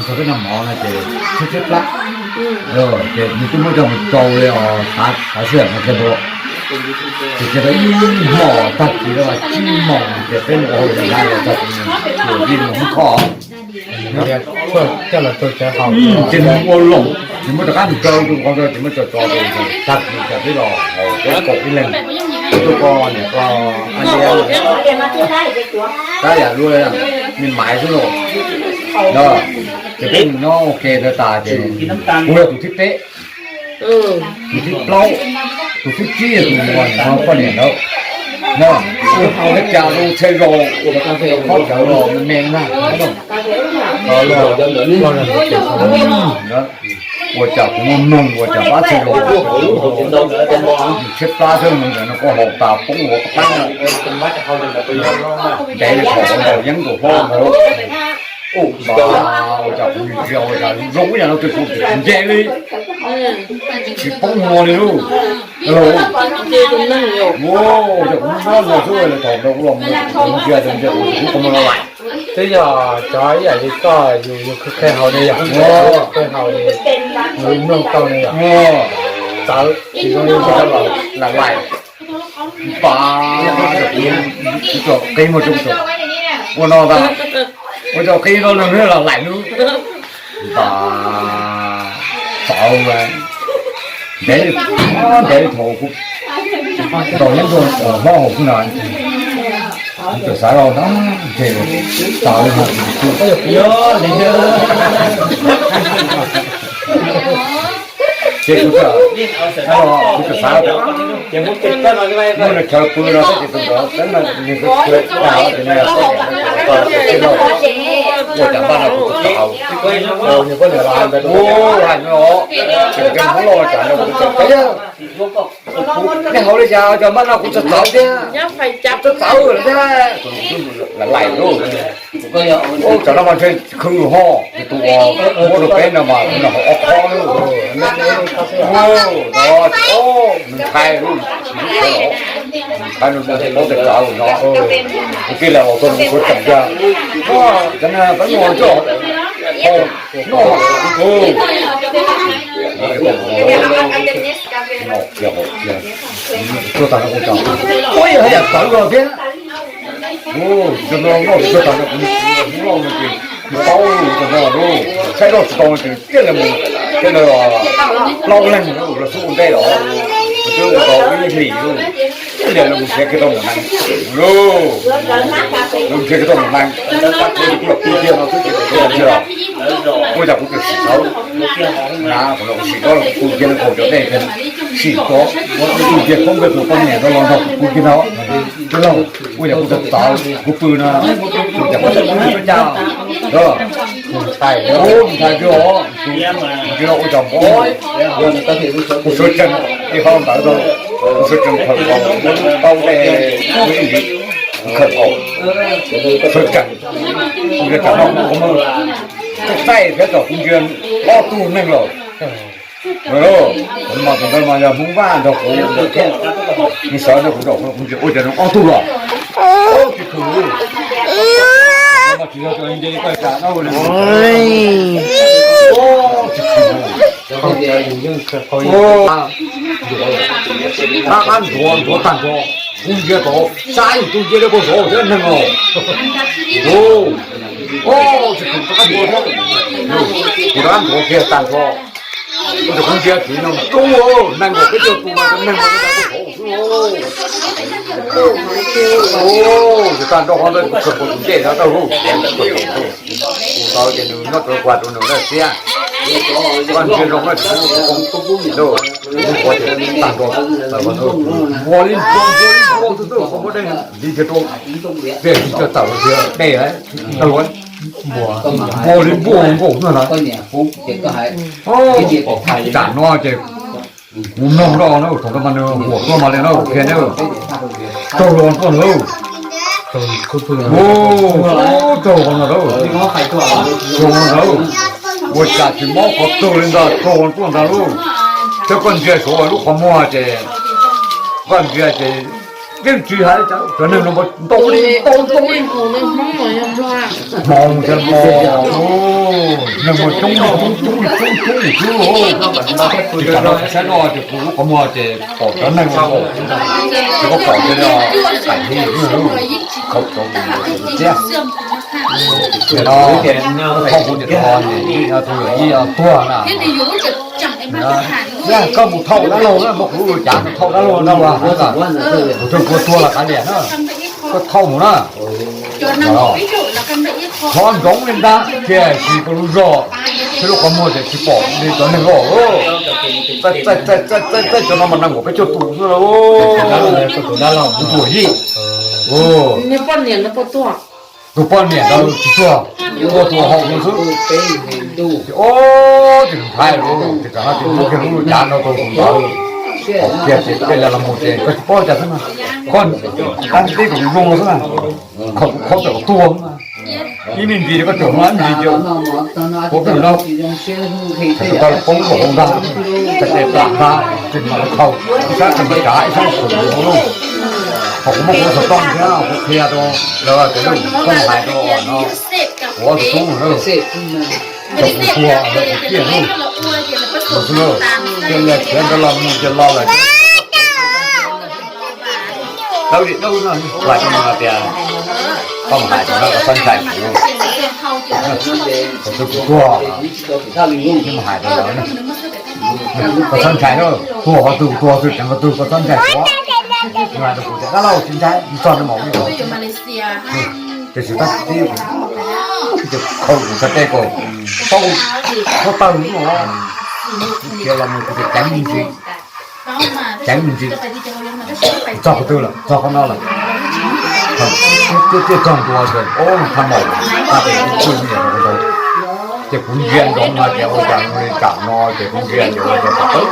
Txog peb noj mov no ces tshaib tshaib plab, ces nws twb muab coj mus tsau li os, tav, tav sij hawm no kiag ntua, ces kiag tau ib hmos tag kis lawm, tsib moos ces peb mus ua hauj lwm na, tag kis mus ua vij mus hoob khoj. Ces nws ua loos, ces muab rov qab mus kaw rau qhov ntawd ces muab tso tso rau tag kis ces peb los haus peb kaum ib leeg, tuaj koj niam koj ab liab, tab yam luaj me maiv xwb lauj. Ces peb mus nyob ua ke tas tas ces kuv yog tus thib peb, tus thib plaub, tus thib tsib yog tus uas niam no poj niam ntawd. Ua tau cas rau txhia zaus, khob cawv los me me na. Ua cas kuv mloog mloog ua cas pab txhia zaus tshaib plab xwb, ntawm no koj haus tas poob ua qab na. Ntev li thaum ntawd yeeb nkaus hlob ntawd. Ua cas kuv ntsia ua cas zoo ib yam no twb tsis nce li, tsis poob hmo li lauj. Ua cas kuv nyob no xwb, thaum ntawd kuv los mus ntsia ntsia kuv kuv mus los lais. Twb yog cov ib yam li koj yus yus qhia haus ne yom, qhia haus li yus mloog tau ne yom, txawv tsis zoo li lam lais. Npaj, kuv tso qib muaj tsob ua no tas, kuv tso qib no nws los laim lub. Npaj, txawv, ntev, ntev thaum kuv tau nyob rau hlob hauv xwb na, kuv txawm xav los no, ces txawv li no, ces kuv txawm, kuv txawm xav tias muaj neeg chaw pw no thiab ces tus ntawd peb no nws kuj tsis tas ces nws ua cas npaj no kuv txawm txawv, nws poj niam los hais ntawd, hais ntawd os, ces Hmoob Lauj tsam no kuv txawm txawv, nej haus li cas cov npaj no kuv txawm txawv thiab, txawv txawv lawm thiab, lawm lawm lauj. Ua cov no mas ntshe khwv ho, ces tus uas muab rau peb no mas tus no haus ob khob lauj. Nws ntshai lauj, nws ntshai nws paub tias txawv no, nws tij laug los txog nws suav tseem tias, cov no peb muab coj haus noj. Tuaj tas no ua cas, ua yog haj yam txawv los thiab. Cov no noj tsis tau tas no, kuv Hmoob Lauj no ces nws paub cov no lauj, saib noj tsis tau no ces thiaj li mus, thiaj li plaub leeg los xub ua ntej los, twb ua tau ib hlis lauj, thiaj li los mus nrhiav kiag tau maum nees lauj, los nrhiav kiag tau maum nees, kuv los pw kiag no xwb ces kuv ntsia, ua cas kuv txawm sim tau na, kuv los kuv sim tau los kuv pw kiag no kaum cov dej thiab, sim tau, pw kiag koob kiag tus poj niam no los nrog kuv pw kiag no, tij laug, ua cas kuv txawm txawv kuv pw no, ua cas kuv txawm pw peb cas, ntshai, ntshai tiag os, ntshai ua cas npov, kuv suav tsees ib qho ntawd rau, kuv suav tsees khawm nkaus, tau dej ib hlis, kuv khawm nkaus, suav tsees, kuv tsam no kuv txaij thiab thaum kuv ntsia ob tug neeg lawm. Mas tus ntawd mas yog Hmoob Vaj nrog kuv, nws sawv nrog kuv, kuv ntsia ua cas nws ob tug los, tsis khwv, tsis yog nce koj cas no li, tsis khwv, rov qab ntxuav ntxuav tag nrho, kuv ntsia tod saib yus tus ntsia li puag saud thiab neeg os. Tsis khwv rov qab ntxuav thiab, kuv rov qab ntxuav kiag tag nrho. Ua cas kuv ntsia txiv no rub neeg nkaus peb caug tus mas cov neeg mas puag saud xwb. Ces tag nrho qhov ntawd kuv khawm nkaus tus ncej no tau, tus ntawd ces nws nyob rau quas rau nws lawm thiab. Koj ntsia zoo na, tsis pub kuv poob, nws quas ces tag nrho, npua li npua, npua li npua, tus twb qhov muab dej li kiag rau, tiag tsis tawm tiag dej, npua li npua nkaus na. Tam no ces kuv mloog lawm na, thaum ntawd mas nws huam tuaj mas li na, qhia neb, raug luag tuaj na, raug luag ntawd, raug luag ntawd, ua cas tsis mob qhov twg li ntag, raug luag tuaj ntag lauj. Thiab koj ntsia saud lub qhov muag ces, koj ntsia ces yeej tsis hais li cas, cov neeg no ntau li ntau ntau li, hmoov thiab hmoov. Muaj coob coob coob coob coob xwb. Ces tam no kuv saib no ces kuv lub qhov muag ces pom cov neeg ua nkaus, ces koj pom tias qaim li khaum rau txiab. Ces no thauj kuv ces tau tus yawm yij tuag na. Koj mus thauj dab laug na, muab kuv lub cav mus thauj dab laug na, kuv twb tuag los kav liam na, koj thauj mus na. Hlob ntsoov li ntag, tiam sis koj lub zog thiab lub qhov muag ces tsis pom li cov neeg loj. Txaij txaij txaij txaij cov no mas nees nkaum peb caug tus xwb lauj. Kuv tus yawm yij, tus poj niam ntawd tsis tuag, tuag tus hauv no xwb. Ces ob, ces tus ntxhais lauj, ces tam no ces muab kiag lub cav no rau tus ntawd, kiag ces tej li los mus ces koj tsis paub cas xwb na. Koj tab tib kom zoo no xwb na, khaum kuv qhov tawm tuag xwb na. Ib me ntsis koj tseem ua ib me ntsis ces ua peb lub, ces tus tau poob kom hauv ntag, ces plam ntag, ces mam li khaum, ib sab ces mam cav ib sab xwm ua lauj. Ho kuv muab kuv xov tooj thiab kuv qhia rau lawv tias lauj, koj hais rau no, kuv ob tug tub na, cov kuv tuag lawv kuv ciaj lauj, xwb lauj, ces li khiav ntawd los mus ces los lawm. Dawb li dawb no, hais rau nws hais tias, koj mus hais rau no koj txhob ntshai kuv, kuv twb kuv tuag, mus hais rau lawv, koj txhob ntshai lauj, tuag qhov twg kuv tuag xwb, tseev qhov twg koj txhob ntshai kuv. Nws hais rau kuv tias dab laug tsis ntshai, txog no mam li los. Tiam sis tab tib ces khaum kuv sab tes kom paub huab tawg no, kuv khiav los mus kuv tias ceev me ntsis, ceev me ntsis, txog qhov twg lawm, txog qhov no lawm. Tiaj tiaj txog ntua ces ob thaj maum, txaj pem kuj txwj me nyuam rau kuv ntawd. Ces kuv ntsia ntsoov no ces ua cas li tsam no ces kuv ntsia ces ua cas tawb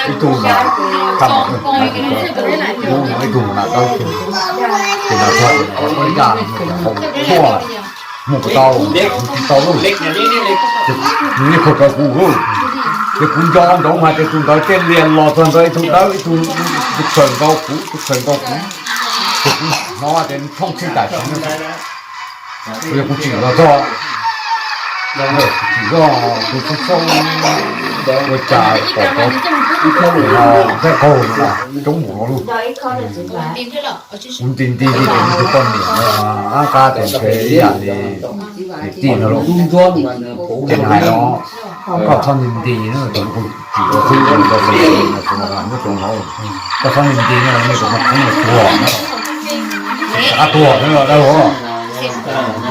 ib tug mas, thaj maum, ib tug mas dawb tug, ces no txog ces ua li cas no ces haus tshuaj mus kom tau, tsis tau lauj. Ces nws yeej khaum rau kuv lauj. Ces kuv nco ntsoov hais tias tus ntawd tej li los txog ntawd ib tug dawb ib tug, tus khaws nkaus kuv, tus khaws nkaus kuv. Ces kuv hnov tias thooj txhij tam sim no, yog kuv tsim los txog, kuv tsim zoj kuv xauj xauj ua cas pom tau ib thooj no, peb qaug no coob mus no lauj. Kuv nti nti nti ces nws tus poj niam no ab qab ces ntshe ib yam li niam tij no lauj. Ces nws hais no, koj txhob nti nti na, tus kuv tsim los xwb, muab rau no, koj txhob nti nti na, nej tus no kub los tuag na, rov qab tuag na dab laug,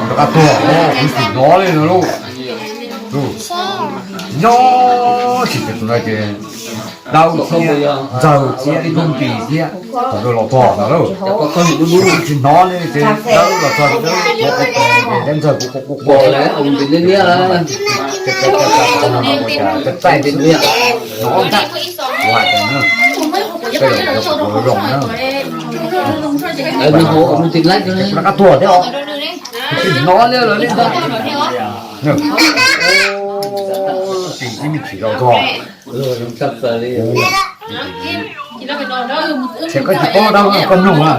rov qab tuag, kuv tsis hnov li no lauj. Nyob tsis ces tus no ces dawb thiab ntxawg thiab ib tug nti thiab, thaum ntawd los txog ntawd lauj, tsis hnov li ces dawb los txog ces dawb ua qhov tes ces dawb ntxawg kuv quaj quaj quaj, ces txaij xwb, hnov ntag, kuv hais tias na, tej zaum yog kuv zoo na, rov qab tuag thiab os, kuv tsis hnov li lawm li ntag. Tsis ib me ntsis los txog, ces koj tsis paub dab laug, koj mloog na,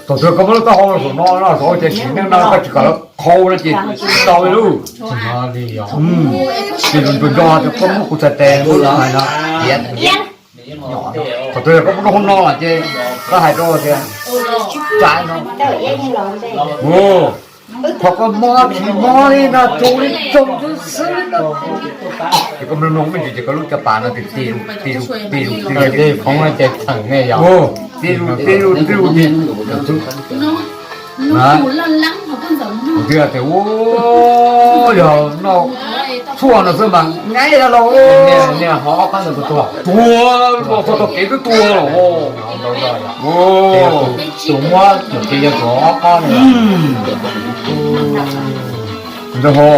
thaum twg koj muab lub taub hau los saum no no saud ces sim neej no koj tsis kom lawv qhau no ces tsis tau li lauj. Ces lus ncuas nco tias koj muab kuv txhais tes muab lub hais no, thaum twg koj muab lub hauv no los ces koj hais rau tias, tsa no, thaum koj mob tsis mob li no tsuas li tsuas xwb xwb li no. Ces koj mloog mloog me ntsis ces koj lub caj pas no tij lus tij lus tij lus tij lus, tij lus tij lus tij lus ces kuv thiaj tias ua yog noj tshuaj no xwb mas nyaib dab laug, niag ho ob qab ntawd tuag, tuag los txog tog kev twb tuag los. Tus muab tus txiv yog tus ob qab no. Ntawd ho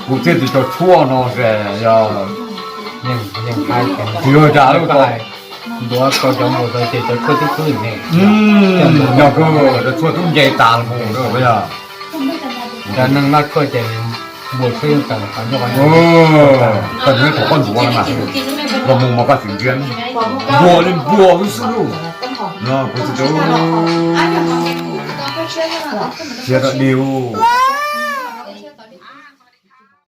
kuv thiaj tus cov tshuaj no ces yog tsis yog cas lub ko, ntuav tau cov npua tau ces cov tshuaj twb khwb ne. Yog kawg cov tshuaj twb nce tas los mus yog cov neeg noj tshuaj ces npua tshuaj yeej tawm qhov ncauj qhov ntswg. Koj nyob thaum koj ntuav no mas los mus mas koj tsis ntsia, npua li npua xwb xwb lauj. No kuv tsis tau sia dog dig. tsis hov.